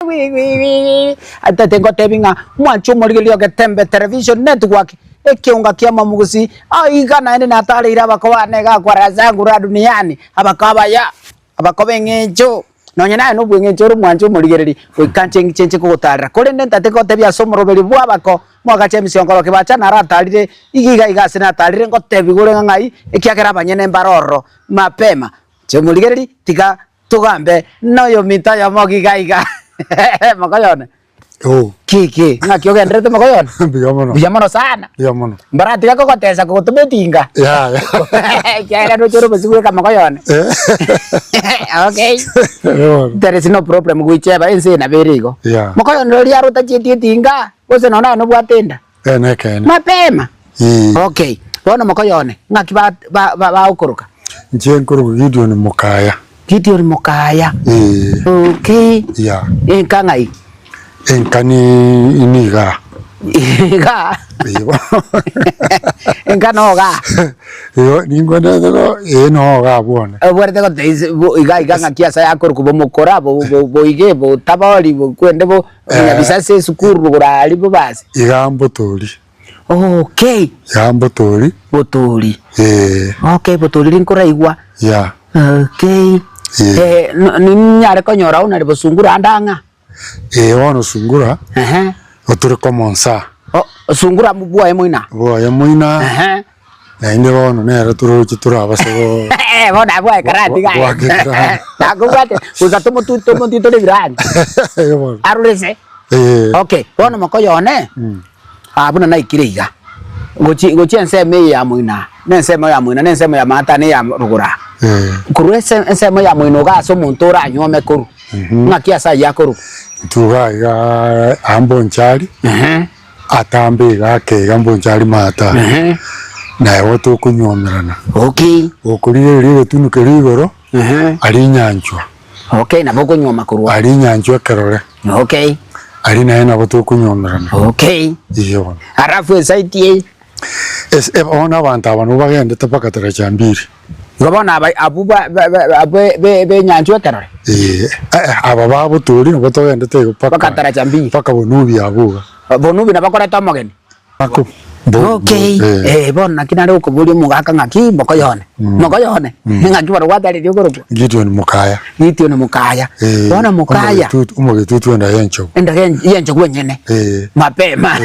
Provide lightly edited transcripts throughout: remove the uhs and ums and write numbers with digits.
Wi wi wi. Atete ngotebi ng'a mwanche omorigereria o Getembe Television Network, ekeunga kia Omomugusi, aiga naende natareire abako bane iga kwa zangu la duniani, abako abaya, abako b'eng'encho. Nonye naye nobw'eng'encho ore omwanche omorigereria, goika nche ng'iche nche kogotarera. Korende ntate gotebia ase omoroberi bw'abako, Mwagache emesionkoro kebacha naratarire, iga iga iga ase natarire ngotebigwe ore ng'a ng'ai, ekiagera abanyene mbare ororo mapema. Inche omorigereria, tiga togambe noyominto oyomo iga iga. Mokoyone. Oo. Ki ki, ng'aki ogendererete mokoyone? Mbuya mono. Mbuya mono sana. Mbuya mono. Mbaratiga kogotesa kogotoma etinga. Yaya. Ekiagera ndoche ore obosio bweka mokoyone. Okay. Bono. There is no problem goicheba ense eye nabo ere igo. Yeah. Mokoyone roria aro otachieti etinga, gose nonya naye nobwate enda. Eh, nekeene. Mapema. Ee. Okay. Bono mokoyone, ng'aki ba ba ba bagokoroka? Inche nkorokwa Gideon Mokaya. Gideon Mokaya. Ee. Okay. Yeah. Enka ng'ai? Enka ni niga. Igaa. Igo. Enka nogaa. Igo ninkwenerete go ee nogaa bwone. Obwerete gotebia ise bo iga iga ng'aki ase ayakorokwa bomokora bo bo boige botabori bokwende bo nyabisase esukuru rogoro aria bobasi. Iga mbotori. Okay. Iga mbotori. Botori. Ee. Okay botori rinkoraigwa. Yeah. Okay. Ee. Eh, ninyare konyora buna bosungura ande ang'a? Ee bono sungura, Ehe. otore komonsa. O, sungura bwoye moina. Bwoye moina. Ehe. Naende bono nere toroche torabase go. Bono abwo aye Goaka ekerani. Nakobwate goika tomotu tomotitore ebirani. Ee bono. Arure inse. Ee. Okay, bono mokoyo one, ah buna naikire iga, gochi gochia ensemo eye ya moina, na ensemo ya moina, na ensemo ya maata, na eya rogoro aa. Ee. Korwa ase ensemo ya moino iga ase omonto oranyuome korwa, ng'aki ase ayio akorwa? Intwe iga iga aa mbonchari, atambe iga ake iga mbonchari maata, naye bo tokonywomerana. Okay. Gokorigereria egetunu keria igoro, aria inyanchwa. Okay, nabo okonywoma korwa. Aria inyanchwa ekerore. Okay. Aria naye nabo tokonywomerana. Okay. Iyo bono. Alafu esaiti eye. Ase bono abanto aba nabo bagendete mpaka taracha mbiri. Igo bono aba abwo ba ba ba be be benyanchwa ekerore. Ee, eh, aba babotoria nabo togendete igo mpaka Mpaka taracha mbiri. mpaka bonubi abwo iga. Bonubi nabo bakoreta omogeni. Ako bo Okay, eh. eh, bono naki nare gokoboria omogaka ng'aki mokoyone, mokoyone, ng'aki bono gwatareria okorokwa? Gideon Mokaya. Gideon Mokaya. Eh, Bono Mokaya. omogetutu omogetutu enda y'enchogu. Enda y'enchogu enyene. Eh. Mapema.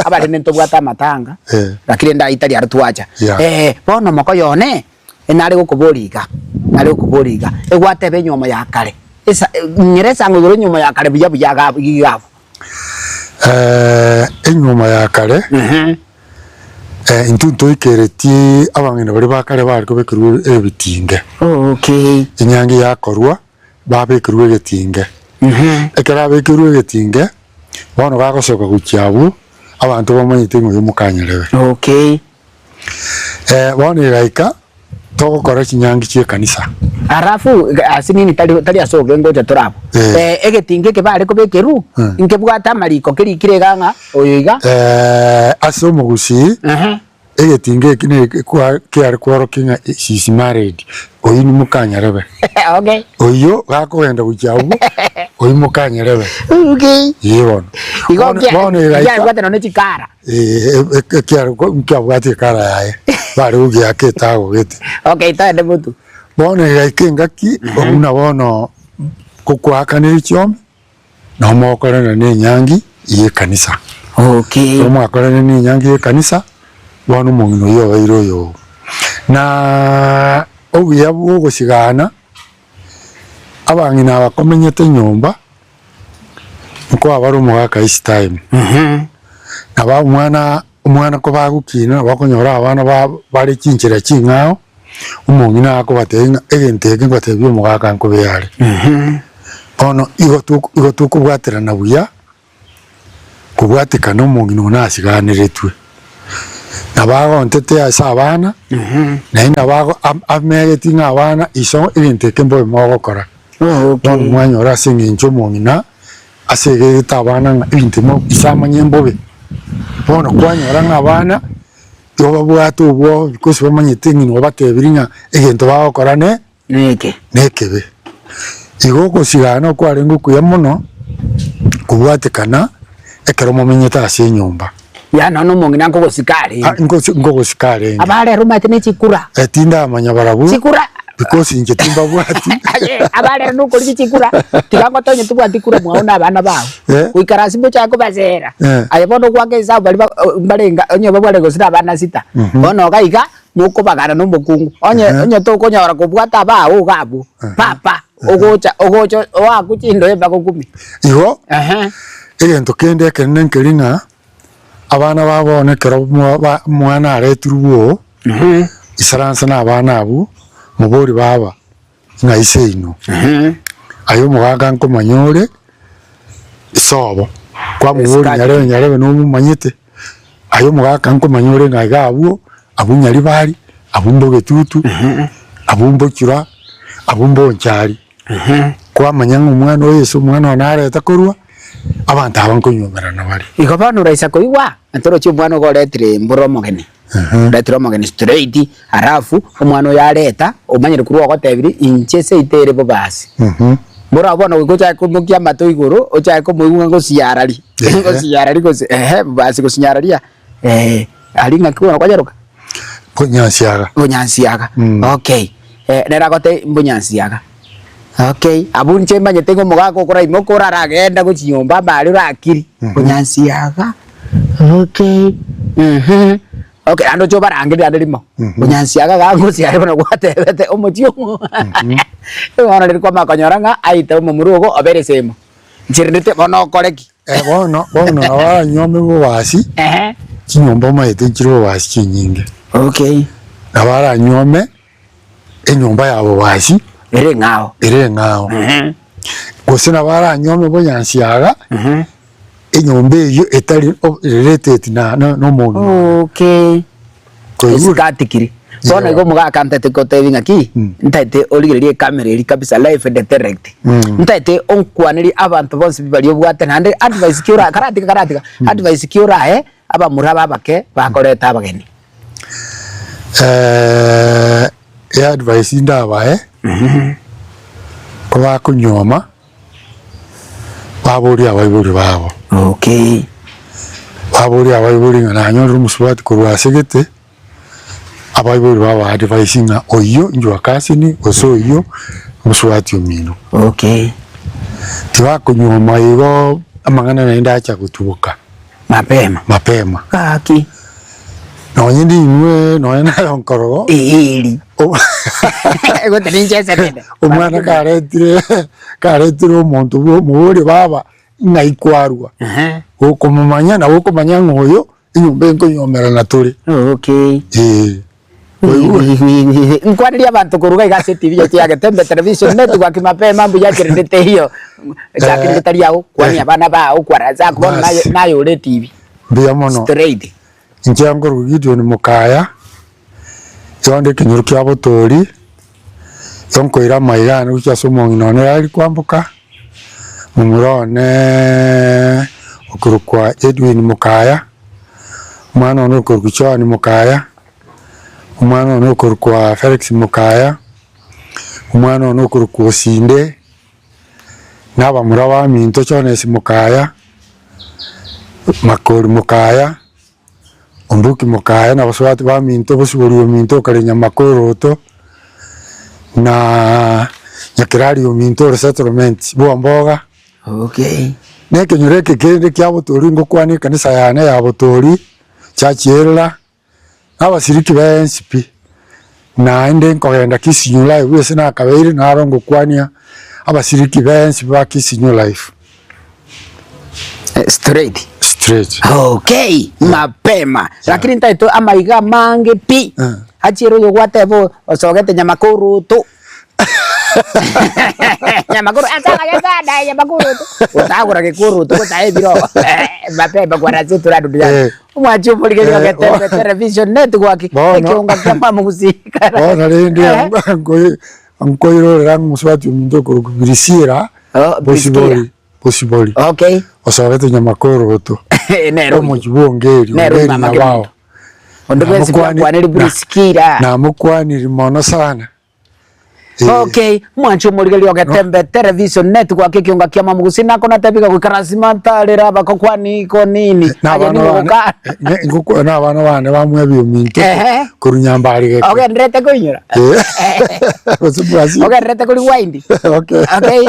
Abaremi ntobwate amatanga, Eh. lakini enda itari aro twacha. Yeah. Eh, bono mokoyone, nare gokoboria iga, nare gokoboria iga, egwateba enywomo ya kare, esa ng'ira esango igoro enywomo ya kare buya buya iga iga abwo. Enyuoma ya kare, intwe ntoikeretie abang'ina baria ba kare bare kobekerwa ebitinge. Okay. Enyangi yakorwa, babekerwa egetinge. Ekero abekerwe egetinge, bono gagosoka gochia abwo, abanto bamanyete ng'a oyo mokanyarebe. Okay. Bono egaika togokora chinyangi chi'ekanisa. Alafu ase nini tari tari ase obobe ngocha tore abwo. Eh. Eh, egetinga eke bare kobekerwa, Eh. nkebwate amariko kerikire iga ng'a oyo iga. Ase omogusii, Ehe. egetinga eki ne kwa kiare kworokia ng'a she is married, oyio ni mokanyarebe. Okay. Oyio gakogenda gochia abwo, oyio mokanyarebe. Okay. Ee bono. Igo Bono kia bono egaika. kiabwate nonye chikara. Ee, ekiaro nkiabwate ekara yaye, bare gogiaka etago gete. Okay, toende motu. Bono egaika engaki, buna bono gokoakanire chiombe, nabo mogokorana na enyangi ya ekanisa. Okay. Ekero mwakorana na enyangi ya ekanisa, bono omong'ina oyio obeire oyogo. Naaa obuya bwa ogosigana, abang'ina aba komenyete nyomba, Nkoa bare omogaka each time, nabo omwana omwana kobagokina nabo okonyora abana ba bare chinchera ching'ao, omong'ina akobatebia ng'a egento eke ngotebia omogaka nkobe are. Bono igo toko igo tokobwaterana buya, kobwatekana omong'ina one asiganeretwe, nabo agontete ase abana, naende nabo ago am- amegeti ng'a abana iso egento eke mbobe mogokora. Bono mwanyora ase engencho omong'ina ase egegete abana ng'a ebinto ebimo ise amanye mbobe. Bono kwanyora ng'a abana igo babwate obwoba because bamanyete ng'ina obatebirie ng'a egento bagokora ne Neke. nekebe. Igo ogosigana okwarenge okuya mono. Kobwatekana ekero momenyete ase enyomba. Yaani nonya omong'ina nkogosika arenge. Ah, nkosi- nkogosika arenge. Aba rero omanyete ne chikura. Eh, tindamanya barabwo. Chikura. Because inche timbabwati. Aye, aba rero nokorigia chikura, tiga ngotonye tobwati kura mwao na abana bao. Eh. Goikara ase mochake kobasera. Eh. Aye bono goaka esabu baria ba mbarenga onye babware gose na abana sita. Bono iga iga, mokobagana na omokungu. Onye onye tokonyora kobwata abao iga abwo, papa, ogocha ogocha oakwe chindoe mpaka okumie. Igo, Ehe. egento kende ekenene nkeri ng'a, abana ba bono ekero mwa ba omwana aretirwe bwoo, isaransa na abana abwo, mobori baba, ng'a ise inwe. Aye omogaka nkomanya ore, isobo, kwamoboria nyarebe nyarebe nomomanyete, aye omogaka nkomanya ore ng'a iga abwo, abwo nyaribari, abwo mbogetutu, abwo mbochura, abwo mbonchari. Kwamanya ng'a omwana oyo ase omwana one arete korwa, abanto aba nkonywomerana bare. Igo bono oraisa koigwa, na torochi omwana ogo oretire mboro omogeni, oretire omogeni straight, alafu omwana oyo areta, omanyire korwa ogotebirie inche seito ere bobe ase. Mboro abwo bono goika ochake koimokia amato igoro, ochake komoigwa ng'a ngosiarari, ngosiarari gose ehe basi gosinyararia aria ng'aki bono kwanyaroka? Bonyansiaga. Bonyansiaga, okay. Nere agotebia mbonyansiaga, okay. Abwo inche manyete ng'a omogaka okoraimoka oraragenda gochia nyomba amare orakiri, bonyansiaga, okay, ehe, okay naende oche obarangerie naende rimo, bonyansiaga iga ngosiare buna gwatebete omochie omo bono riria kwamanya konyora ng'a aite omomura ogo obere esemo, nchererete bono okore ki? Bono bono nabo aranyuome bobasi, Ehe. chinyomba omanyete nchire bobasi chinyinge. Okay. Nabo aranyuome enyomba ya bobasi Ere eng'ao. ere eng'ao. Ehe. Gose nabo aranyuome bonyansi aga, Ehe. enyomba eyio etari o- related na na na omong'ina oye. Okay. Koigure? Esikatikiri. Bono igo omogaka ntaete gotebi ng'aki, ntaete origererie ecamera eria kabisa live and direct. Ntaete onkwanerie abanto bonsi pi baria obwate naende advice ki ora karatiga karatiga, advice ki orae abamura aba abake bakoreta abageni. Eadvice ndabae, kobakonyuoma. Baboria abaibori babo. Okay. Baboria abaibori ng'a nanyorire omosubati korwa ase gete, abaibori baba advise ng'a oyio inchwa cousin gose oyio mosubati omino. Okay. Tibakonyuoma igo amang'ana naende acha gotuboka. Mapema. Mapema. Gaki. Nonye ninwe nonye naye onkorogo. Eeri. Gote ninchese rende. Omwana karetire karetire omonto bwa omoboria baba ng'ai kwarwa. Gokomomanya nabo okomanya ng'a oyo enyomba enkonyomerana tore. Okay. Eeh. Nkwanerie abanto korwa iga ase etibi yaito ya Getembe Television Network mapema mbuya kerende teiyo chakire getari agwo kwania abana bao kwara zako bono naye naye ore etibi Mbuya mono. straight. Inche nkorwa Gideon Mokaya, igo ekenyoro kia Botori, igo nkoira amaiga ane gochia ase omong'ina one Larry Kwamboka, momura one okorokwa Edwin Mokaya, omwana one okorokwa Joan Mokaya, omwana one okorokwa Felix Mokaya, omwana one okorokwa Osinde, na abamura baminto Jones Mokaya, Makori Mokaya, Ombuki Mokaya, na abasubati baminto, Bosibori ominto okare Nyamakoroto, na Nyakerario ominto ore settlement bwomboga. Okay. Na ekenyoro eke kende kia Botori ngokwana ekanisa yane ya Botori, church erora, na abashiriki bensi pi, naende nkogenda Kisii New Life ase nakabeire naro ngokwania abashiriki bensi ba Kisii New Life. Straight. Straight. Okay, mapema. Lakini ntaete amaiga amange pi. Eh. Achiere oyo gwateba osogete nyamakurutu. Nyamakuru asanga sana nyamakurutu. Otagura gikurutu gotae ebiro. Mapema kwara tura dunia. Eh. Omwanchi omorigereria Eh, ogetembe television network Bono. ekeonga kia mamugusikara. Bono rende nkoi- nkoirorera ng'a omosubati ominto okorokwa Priscilla, Oh, Priscilla. Bosibori, Bosibori, Okay. osogete Nyamakoroto, Nero. omochie bwa Ongeri, Nero Ongeri mama Nyabao. Kemunto. Onde bwensi Namokwani- bwakwaneri na- Priscilla. Namokwaniri mono sana. Okay, mwanche omorigereria ogetembe television network ekionga kia mamugusi nako natebiga goika lazima ntarere abakokwani iko nini Na aye abana nigo bane goka ne- ngokwa- na abana bane bamwebia ominto Ehe. korwa Nyambari geke. Ogendererete koinyora Eh. Gose Brazil. Ogendererete kori wind Okay. Okay,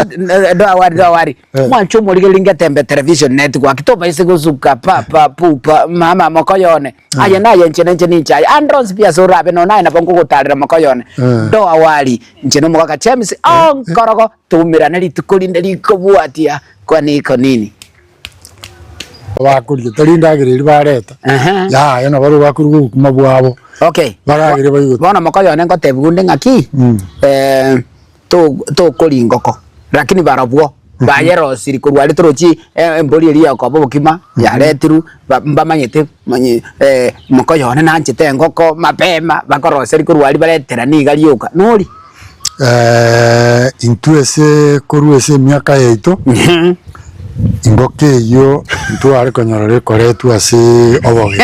don't worry, don't worry. Eh. Mwanche omorigereria ngetembe television network tobaise gosuka papa pupa mama mokoyone Aye naye inche ninche ninche aye. Andros pi ase orabe nonya naye nabo nkogotarera mokoyone. Eh. Ndoa wari inche nomogaka James onkorogo toumerane rituko rinde rikobwatia kwani iko nini. Bakoria tari endagera eria bareta Ehe. yaya nabarobwo bakoruga obokima bwabo Okay. baragere baigote. Bono mokoyone ngotebiwa onde ng'aki eh, to- tokori ngoko lakini barobwo bayerosiri korwa aria torochi embori eria yokoba obokima yaretirwe ba- mbamanyete manye mokoyo one nanchete engoko mapema bakoroseri korwa aria baretera niga rioka nori. Intwe ase korwa ase emiaka yaito, engoko eyio ntware konyora ekoretwe ase obogeni.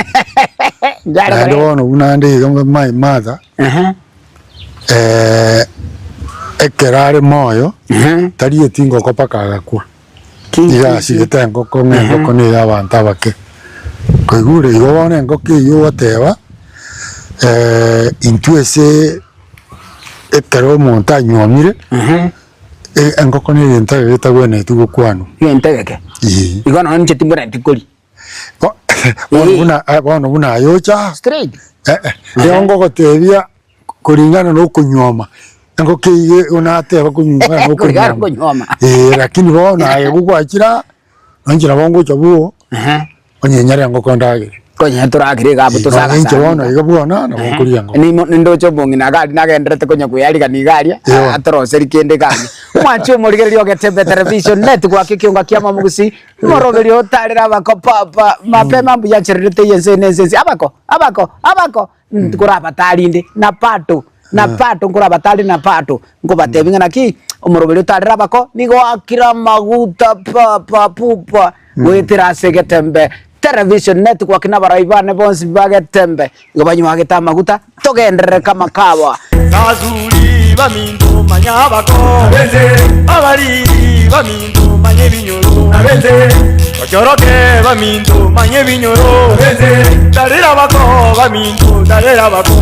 Naende bono buna ande iga my mother. Ekero are moyo, tarieti engoko mpaka agakwa. Nigo asigete engoko ng'a engoko na eya abanto abake. Koigure igo bono engoko eywo ogoteba, intwe ase ekero omonto anyuomire, engoko na egento eke getagwenereti gokwanwa. Egento egeke? Eeh. Igo nonya inche timbwenereti koria. Bono buna bono buna aye ocha aa, Straight. eh eh, nigo ngogotebia koringana na okonyuoma, engoko eyio onateba konyuoma na Koringana okonyuoma. okonyuoma. Eh, lakini bono aye gogwachire aa, nonye nabo ngocha bwogo, onyenyere engoko ndagere. Konya toragere iga abwo Nonye inche bono tosagasane. iga bwono nabo nkoria engoko. Nimo nindoche omong'ina iga aria nagenderete konya kweyarigania iga aria, Ewa. atoroseri kende iga aria. Mwanche omorigereria ogetembe television network ekionga kia momogusii. Moroberio otarere abako papa mapema mbuya nchererete ense ene ense ense abako abako abako nkorabatari inde na pato na pato nkorabatari na pato nkobatebi ng'a naki omoroberio otarere abako nigo oakire amaguta papa pupa goetera ase egetembe television network na abarai bane bonsi ba getembe igo banywagete amaguta Togenderere kama kawa. Basuri baminto manya abako, abariri baminto manya ebinyoro, bachoroke baminto manya ebinyoro, tarera abako baminto tarera abako.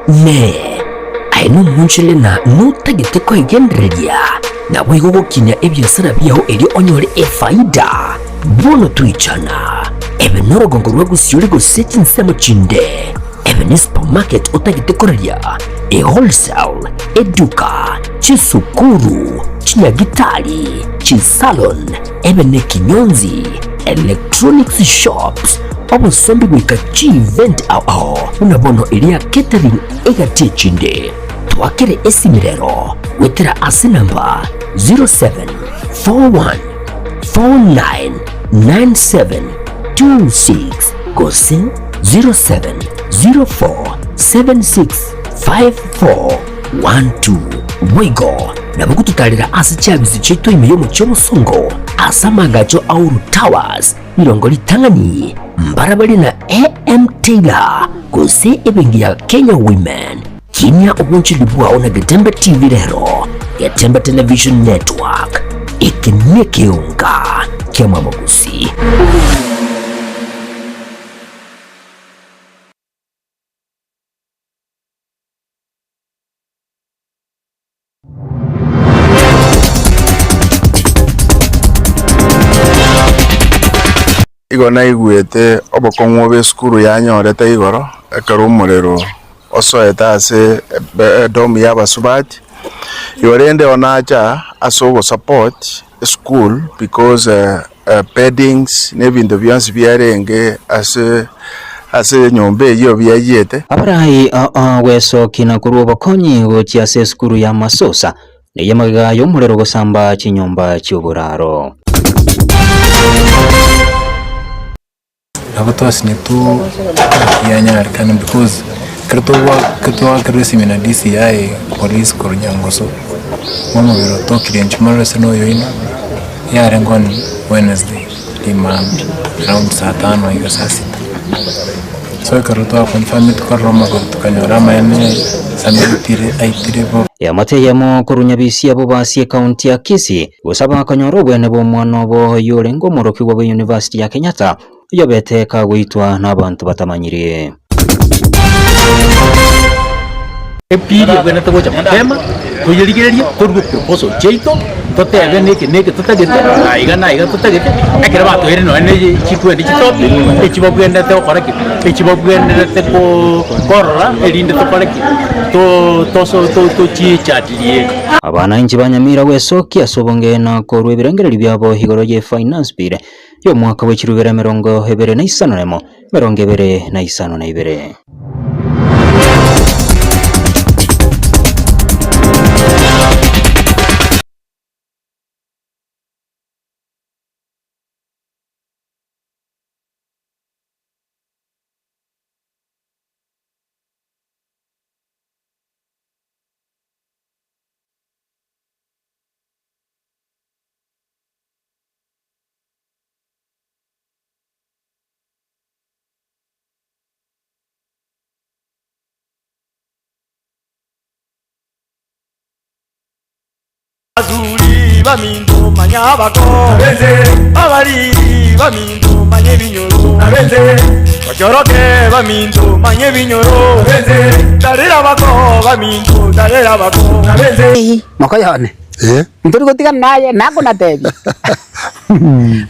Inee! Aye nomonchore na notagete koegendereria, naboigo gokinia ebiasara biao erio onyore efaida? Bono toichana, ebe norogongo rwa gosiori gose chinsemo chinde, ebe ne supermarket otagete koraria, e wholesale, eduka, chisukuru, chinyagitari, chisalon, ebe nekinyonzi, electronics shops, obosombi goika chievent ao ao buna bono eria catering egati echinde. Twakere esimi rero goetera ase namba 0741 499726 gose 0704765412. Boigo nabo gototarera ase chiabisi chiaito ime y'omochie omosongo ase amaagacho a Uhuru Towers, rirongo ritang'ani, mbarabare na AM Taylor gose ebenki ya Kenya Women. Kinia obonchori bwao na Getembe TV rero, Getembe Television Network, eke nekeonga ki'amamogusi. Igo naigwete obokong'u obe esukuru yanyorete igoro, ekero omorero osoete ase edom ya abasubati, igo rende bono nacha ase ogosupport esukuru because beddings na ebinto bionsi biarenge ase. Ase enyomba eyio biayiete. Abarai aa gwesokia na korua obokonyi gochia ase esukuru ya Masosa, na ey'amagega y'omorero gosamba chinyomba chi'oboraro. Nabo twasinyetwe tiyanyarekana because ekero togwa ekero twakerwa esimi na DCI police korwa Nyangoso, omobere otokire inche morore na oyoino, yarenge on Wednesday rimambia around saa tano iga saa sita. So ekero twa confirmeti korora omobere tokanyora amaene aitire aitire bo. Eamate eyemo korwa Nyabisia Bobasi ekaunti ya Kisii gosaba konyora obwene bw'omwana obo oyio orenge omorokigwa bw'eyunivasiti ya Kenyatta oyobete kagoitwa nabanto batamanyiri. Epili ebwenerete gocha mapema, toyerigererie, torue proposal chiaito, totebe neke neke totagete, na iga na iga totagete, ekero batoeire nonye na chikwendi chitopi, echi babwenerete gokora ki? Echi babwenerete ko korora erinde tokore ki? To toso to tochichatirie. Abananchi ba Nyamira gwesokia ase obonge na korua ebirengererio biabo igoro ye Finance Bill y'omwaka bwe chirubera 21 22. Abasuri baminto manya abako, abariri baminto manya ebinyoro, bachoroke baminto manya ebinyoro, tarera abako baminto tarera abako. Mokoyone, Eh, ntori gotigana naye, nakonatebia.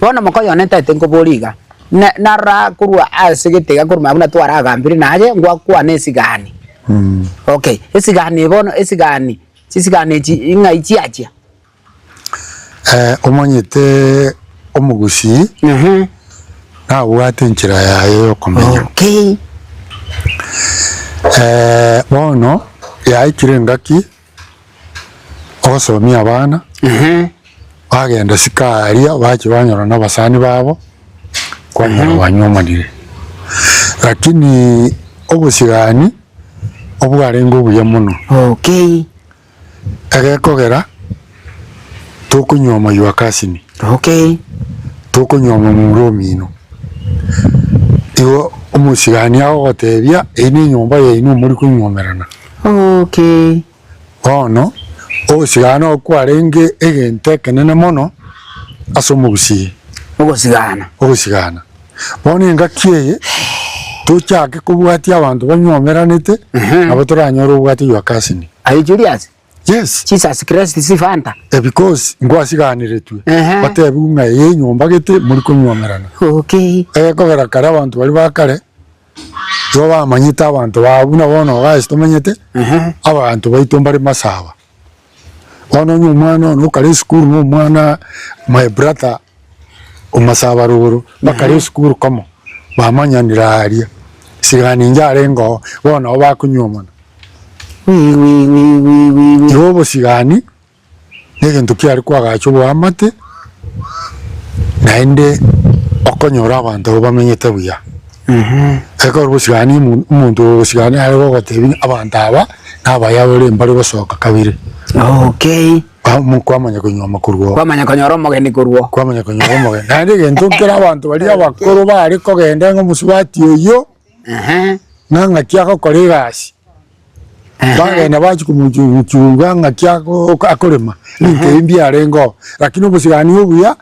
Bono mokoyone ntaete nkoboria iga, na narora korwa ase gete iga korwa buna twaragambire naye, ngwakwana esigani. Okay, esigani eye bono esigani, chisigani echi ng'ai chiachia? Omanyete omogusii nabwate enchera yaye yokomenya. Okay. Bono yaikire engaki ogosomia abana, bagenda isiko aria bachia banyora na abasani babo, kwanyora banywomanire. Lakini obosigani obwarenge obuya mono. Okay. Egekogera tokonywoma your cousin, Okay. tokonywoma momura omino. Igo omosigani agogotebia eyio ne enyomba yaino mori konywomerana. Okay. Bono, ogosigana oko kwarenge egento ekenene mono ase omogusii. Ogosigana. Ogosigana. Bono engaki eye, tochake kobwatia abanto banywomeranete, nabo toranyore obwate your cousin. Aye Julius, Yes. Jesus Christ si Fanta. Eh, because ngwasiganeretwe, Ehe. batebiwe ng'a eye enyomba gete mori konywomerana. Okay. Egekogera kare abanto baria ba kare, Igo bamanyete abanto babo buna bono iga ase tomenyete, abanto baito mbare masaba. Bono onye omwana one okare esukuru na omwana my brother omasaba rogoro, bakare esukuru komo, bamanyanire aria, sigani inche arenge oo, bono nabo bakonyuomana. Igo obosigani. Negento kiare koagacha oboamate, naende okonyora abanto abwo bamenyete buya. Ekero ogosigani omo- omonto ogosigani are gogotebia ng'a abanto aba nabaya bare mbare gosoka kabere. Okay. Kwamo kwamanya konyuoma korwa oo. Kwamanya konyora omogeni korwa oo. Kwamanya konyora omogeni. Naende egento nkere abanto baria abakoro bare kogenda ng'a omosubati oyio, ng'a ng'aki agokora egasi. Bagenda bachia komochunga ng'aki ako akorema, ebinto ebi mbiarenge oo, lakini obosigani obuya,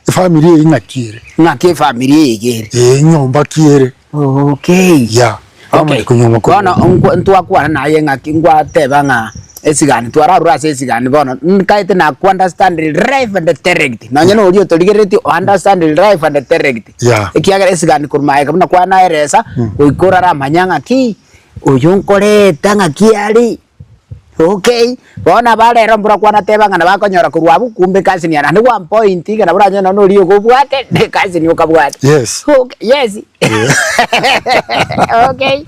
efamiri eyio ng'aki ere. Ng'aki efamiri eye iga ere. Eeh nyomba ki ere. Okay. Yeah, Okay, bamanya konyuoma korwa bono nkwa ntwakwana naye ng'aki ngwateba ng'a esigani twararure ase esigani bono nkaete naku understand live and direct nonye na oria otorigereretie o understand live and direct. Yeah. Ekiagera esigani korwa magega buna kwanaeresa, goika oraramanya ng'aki. Oyo nkoreta ng'aki are? Okay, bono aba rero mbura kwana teba ng'a nabakonyora korwa abwo kumbe cousin yane naende one point iga nabo oranyore nonye oria igo obwate ne cousin okabwate. Yes. Okay, yes. Okay,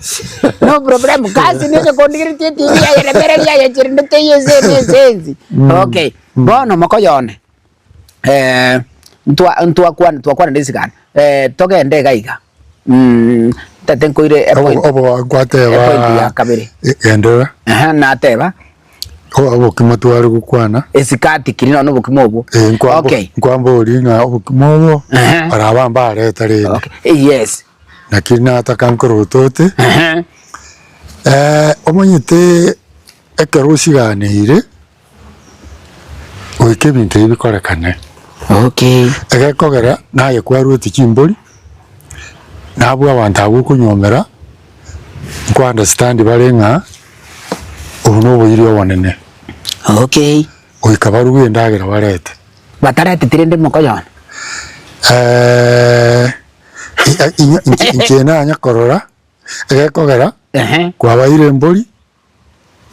no problem. Cousin onye kondigeretie etibi aye remereria aye chirende teiyo ense ene ense ensi. Okay, bono mokoyone ntwa ntwakwana twakwanire esigani togende iga iga. Ntete nkoire epoint Obo epoint ya gwateba kabere. genderera. Ehe, nateba. Obokima tware gokwana. Esikati kiri nonya obokima obwo. Eh, nkwambo Okay. nkwambori ng'a obokima obo Ehe. baraba mbareta rende. Okay. Yes. Naki nataka nkorotote. Ehe. Omanyete ekero osiganeire. Goika ebinto ebi bikorekane. Okay. Egekogera naye kwaruete chimbori, nabwo abanto abwo okonyuomera, nko understand bare ng'a obo na oboiri obonene. Okay. Goika baruge endagera barete. Batareteti rende mokoyona? Inche nanya korora, egekogera, Ehe. kwabaire embori.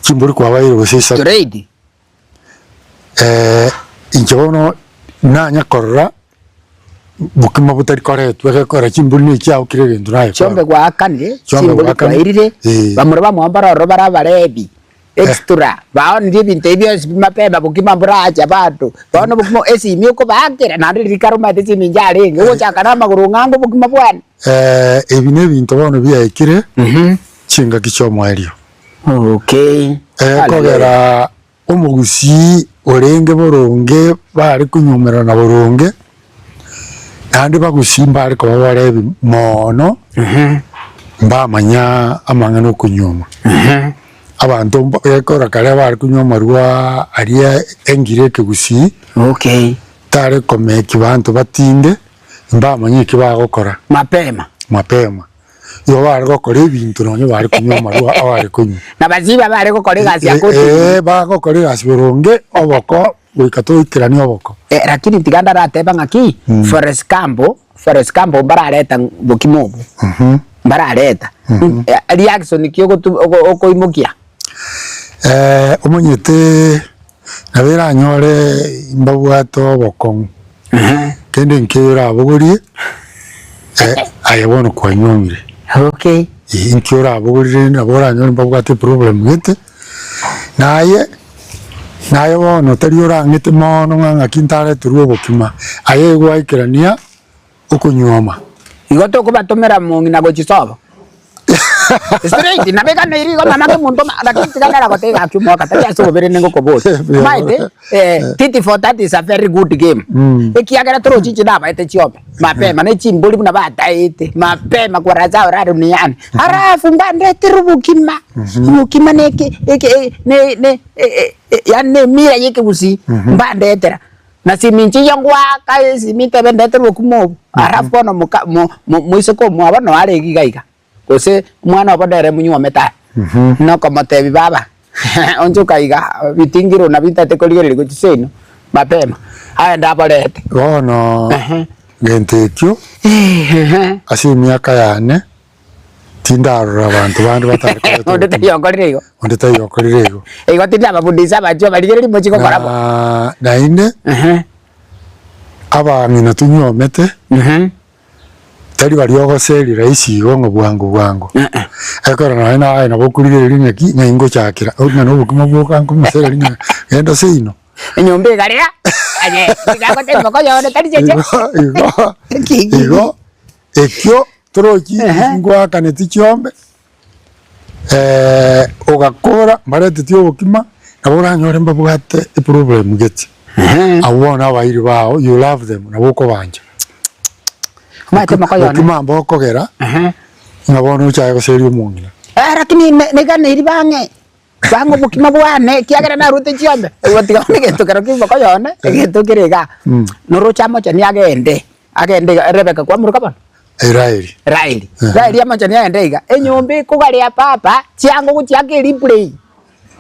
Chimbori kwabaeire gose isato. Straight. Inche bono nanya korora bokima botari koretwa egekora chimbori na echiao kera egento naye Chiombe kora. gwaakanire, Chiombe chimbori gwaakanire, kwairire, eh. bamura bamwabo mbare ororo bare abarebi, extra, baonirie ebinto ebi bionsi pi mapema bokima mboracha bado. Bono bokima esimi okobaakera naende riria kare omanyete esimi njarenge, ogochaka na amagoro ng'ango obokima bwane. Ebi na ebinto bono biaikire chingaki chi'omoerio. Okay. Ekogera omogusii orenge boronge bare konyuomerana boronge, naende bagusii mbare koba barebi mono, mbamanya amang'ana okonyuoma. Abanto mba ekero kare bare konywa amarwa aria engire ekegusii, Okay. tare komeki banto batinde, mbamanya eki bagokora. Mapema. Mapema. Igo bare gokora ebinto nonye bare konywa amarwa abare konywa. Na basiba bare gokora egasi ya kotini. Eh, bagokora egasi boronge oboko goika toikeranie oboko. Eh, lakini tiga ndarateba ng'aki Forrest Gump, Forrest Gump mbarareta bokima obwo. Mbarareta. Eh, Reaction ki ogotu ogo okoimokia? Omanyete nabo eranyore mbabwate obokong'u, kende inki orabogorie aye bono kwanyuomire. Okay. Inki orabogorie rende nabo oranyore mbabwate eproblem gete, naye naye bono tari orang'ete mono ng'a ng'aki ntareterwe obokima, aye gwaikerania. okonyuoma. Igo tokobatomera mong'ina gochia sobo. Straight, nabo eganeiri igo mama kemonto ma lakini tiga nara goteba gaki omwaka tari ase obobere ningokoboria. Omanyete, eh, tit for tat is a very good game. Ekiagera torochi inche nabaete chiombe, mapema ne chimbori buna bataete, mapema kwa razao ra duniani. Halafu mbandetere obokima, obokima na eke eke ne ne yaani na emira ya ekegusii, mbandetera. Na simincha eyio ngoaka esimi ntebe ndeterwe obokima obwo, alafu bono moka mo- mo- moiseke omwabo noyo are iga iga, gose omwana obo nere monyuomete aye, nokomotebia baba onchoka iga bitingiro nabio ntagete korigereria gochia seino mapema, aye ndaborete. Bono Ehe. gento ekio Ehe. ase emiaka yane. Tindarora abanto bande batari koreta Onde obokima. taiyo okorire igo. Onde taiyo okorire igo. Igo tindababundisa abanchwa abarigereria mochie gokora bo. Na naende Ehe. abang'ina tonyuomete Ehe. tari baria ogoseri rahisi igo ng'a bwango bwango. Eh-eh. Ekero nonya naye nabo okorigereria ng'aki ng'ai ngochakera ng'a na obokima bwoka nkomosereria ng'a genda seino. Enyomba egaria aye tiga agotebia mokoyo tari cheche. Igo igo igo ekio Torochi ngoakaneti chiombe, ogakora mbareteti obokima, nabo oranyore mbabwate eproblem gete. Abwo bono abairi bao you love them nabo okobancha. Omanyete mokoyo one. Bokima mbokogera, ng'a bono ochake goseria omong'ina. Eh, lakini ne- neganeiri bang'e bang'e obokima bwane ekiagera narwete chiombe. Igo tiga bono egento kero ki mokoyo one, egento kere igaa, noroche amochani agende. Agende iga, Rebeka kwamoroka bono? Raeli. Raeli. Raeli amochani agende iga, enyomba ekogarea papa, chianga ogochiaka eriplay.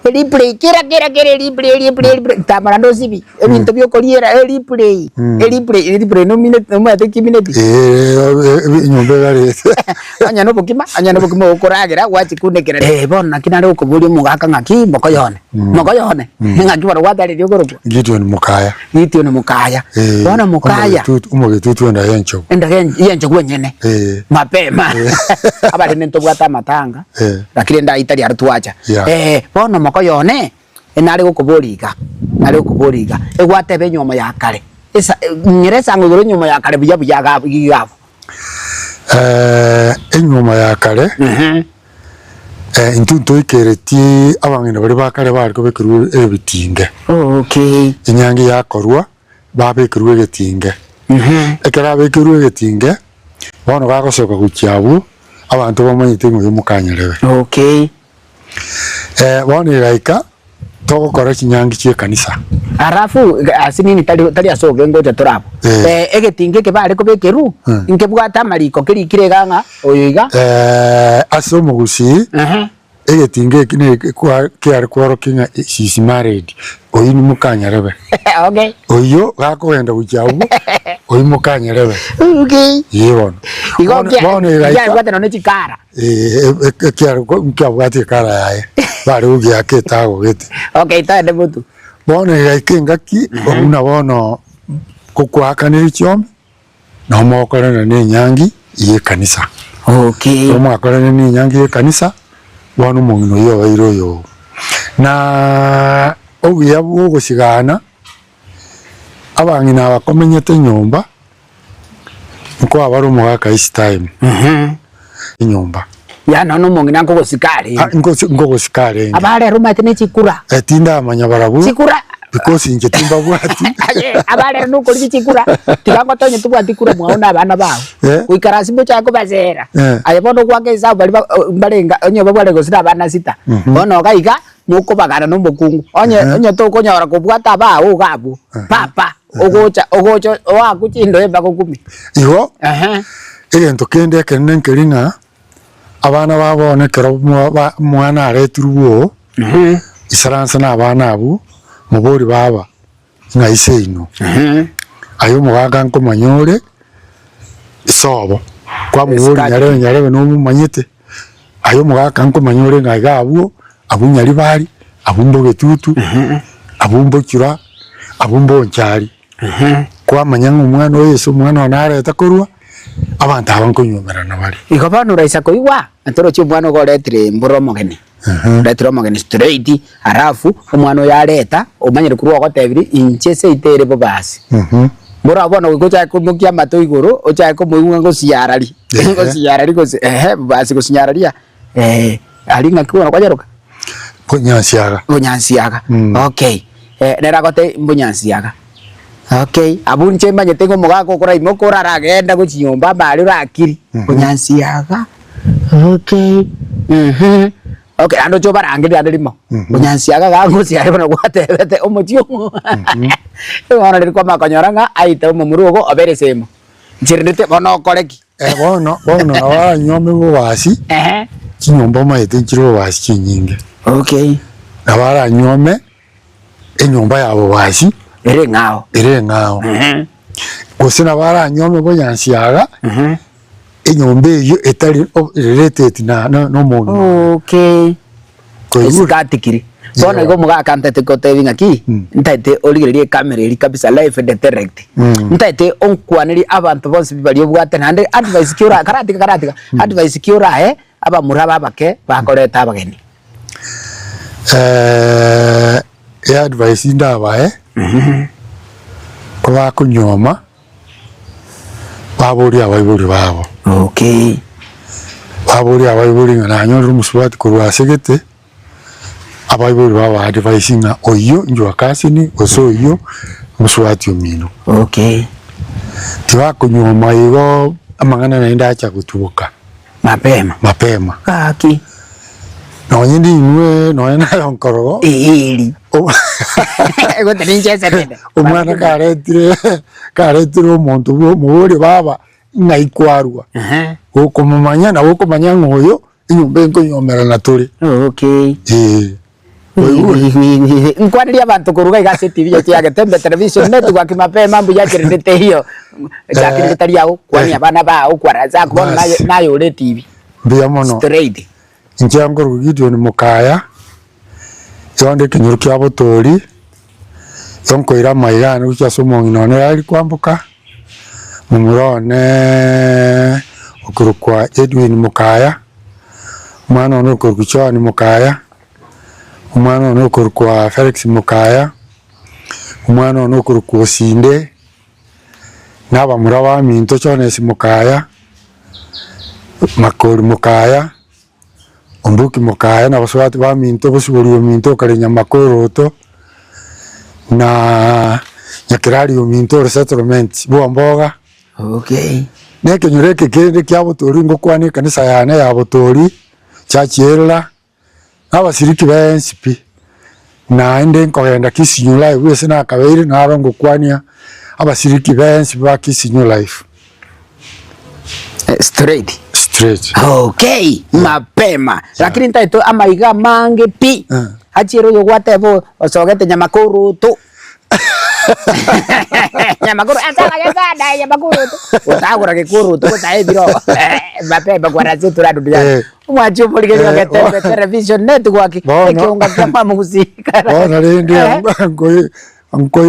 Eriplay kera kera kera eriplay eriplay eriplay tamara ndosibi ebinto biokoriera eriplay eriplay eriplay nomineti nomanyete kimineti Eeh enyomba egarete. Onye na obokima onye na obokima okoragera gwachikunekera eh bono naki nare gokoboria omogaka ng'aki mokoyone mokoyone ng'aki bono gwatareria okorokwa Gideon Mokaya. Gideon Mokaya Eh, bono Mokaya omogetutu omogetutu enda y'enchogu. enda y'enchogu enyene Eh. mapema abarende ntobwate amatanga Eh. Lakini endai tari aro twacha. Yeah. Eh, bono mokoyone, nare gokoboria iga, nare gokoboria iga, egwateba enywomo ya kare, esa ng'ira esango igoro enywomo ya kare buya buya iga iga abwo. Eh, enywomo ya kare, Ehe. eh, intwe ntoikeretie abang'ina baria ba kare bare kobekerwa ebitinge. Okay. Enyangi yakorwa, babekerwa egetinge. Ekero abekerwe egetinge, bono gagosoka gochia abwo, abanto bamanyete ng'a oyo mokanyarebe. Okay. Eh, bono egaika, togokora chinyangi chia ekanisa. Alafu ase nini tari tari ase obobe ngocha tore abwo. Eh. Eh, egetinga eke bare kobekerwa, Mm. nkebwate amariko kerikire iga ng'a oyo iga. Eh, ase omogusii, Ehe. Egetinga eki ne kwa kiare kworokia ng'a she is married, oyio ni mokanyarebe. Okay. Oyio gakogenda gochia abwo, oyio mokanyarebe. Okay. Ee bono. Igo Bono kia bono egaika kiabwate nonye chikara. eh, e- ekiare ko- nkiabwate ekara yaye, bare gogiaka etago gete. Okay, toende motu. Bono egaika engaki, buna bono gokwaakanire chiombe, Nabo mokorana nenyangi y'ekanisa. Okay. Ekero mwakorana nenyangi y'ekanisa, bono omong'ina oyio obeire oyoo. Na obuya bwa ogosigana, abang'ina aba komenyete nyomba, nkoa bare omogaka each time, enyomba. Yaani nonya omong'ina nkogosika arenge. Ah, nkosi- nkogosika arenge. Abarero omanyete ne chikura. Eh, tindamanya barabwo. Chikura. Because inche timbabwati. Aye, abarero nokorigia chikura, tiga ngotonye tobwati kura mwao na abana bao. Eh. Goikara ase mochake kobasera. Eh. Aye bono gwaka esabu baria ba mbarenga onye babware gose na abana sita. Bono iga iga, mokobagana na omokungu. Onye onye tokonyora kobwata abao iga abwo, papa, ogocha ogocha oakwe chindoe mpaka okumie. Igo, Ehe. egento kende ekenene nkeri ng'a, abana ba bono ekero mwa ba omwana aretirwe bwoo, isaransa na abana abwo, mobori baba, ng'a ise inwe. Aye omogaka nkomanya ore, isobo, kwamobori nyarebe nyarebe nomomanyete, aye omogaka nkomanya ore ng'a iga abwo, abwo nyaribari, abwo mbogetutu, abwo mbochura, abwo mbonchari. Kwamanya ng'a omwana oyo ase omwana one arete korwa, abanto aba nkonywomerana bare. Igo bono oraisa koigwa, na torochi omwana ogo oretire mboro omogeni, oretire omogeni straight, alafu omwana oyo areta, omanyire korwa ogotebirie inche seito ere bobe ase. Mboro abwo bono goika ochake koimokia amato igoro, ochake komoigwa ng'a ngosiarari, ngosiarari gose ehe basi gosinyararia aria ng'aki bono kwanyaroka? Bonyansiaga. Bonyansiaga, okay. Nere agotebi mbonyansiaga, okay. Abwo inche manyete ng'a omogaka okoraimoka oraragenda gochia nyomba amare orakiri, bonyansiaga, okay, ehe, okay naende oche obarangerie naende rimo, bonyansiaga iga ngosiare buna gwatebete omochie omo bono riria kwamanya konyora ng'a aite omomura ogo obere esemo, inche rende bono okore ki? Eh, bono bono nabo aranyuome bobasi, Ehe. chinyomba omanyete nchire bobasi chinyinge. Okay. Nabo aranyuome enyomba ya bobasi Ere eng'ao. ere eng'ao. Ehe. Gose nabo aranyuome bonyansi aga, Ehe. enyomba eyio etari o- related na na na omong'ina oye. Okay. Koigure? Esikatikiri. Bono igo omogaka ntaete gotebi ng'aki, ntaete origererie ecamera eria kabisa live and direct. Ntaete onkwanerie abanto bonsi pi baria obwate naende advice ki ora karatiga karatiga, advice ki orae abamura aba abake bakoreta abageni. Eadvice ndabae, kobakonyuoma. Baborie abaibori babo. Okay. Baborie abaibori ng'a nanyorire omosubati korwa ase gete, abaibori baba advise ng'a oyio inchwa cousin gose oyio mosubati omino. Okay. Tibakonyuoma igo amang'ana naende acha gotuboka. Mapema. Mapema. Gaki. Nonye ninwe nonye naye onkorogo. Eeri. Gote ninchesete. Omwana karetire karetire omonto bwo omoboria baba ng'ai kwarwa. Gokomomanya nabo okomanya ng'a oyo enyomba eye nkonyomerana tore. Okay. Eeh. Waigure? Nkwanirie abanto korwa iga ase etibi yaito ya Getembe Television Network mapema mbuya achererete hiyo chakire ritari ao kwania abana bao kwara zako bono naye Basi. naye ore etibi Mbuya mono. straight. Inche nkorwa Gideon Mokaya, igo ekenyoro kia Botori, igo nkoira amaiga ane gochia ase omong'ina one Larry Kwamboka, momura one okorokwa Edwin Mokaya, omwana one okorokwa John Mokaya, omwana one okorokwa Felix Mokaya, omwana one okorokwa Osinde, na abamura baminto Jones Mokaya, Makori Mokaya, Ombuki Mokaya, na abasubati baminto, Bosibori ominto okare Nyamakoroto, na Nyakerario ominto ore settlement bw'omboga. Okay. Na ekenyoro eke kende kia Botori ngokwana ekanisa yane ya Botori, church erora, na abashiriki bensi pi, naende nkogenda Kisii New Life ase nakabeire naro ngokwania abashiriki bensi ba Kisii New Life. Straight. Straight. Okay, mapema. Lakini ntaete amaiga amange pi. Eh. Achiere oyo gwateba osogete nyamakurutu. Nyamakuru asanga yasada nyamakurutu. Otagura gikurutu gotae ebiro. Mapema kwarasie turadu ya. Eh. Omwanchi omorigereria Eh, Getembe Television Network Bono. ekeunga kia Mama Gusii. Bono rende Eh. nkoi nkoi.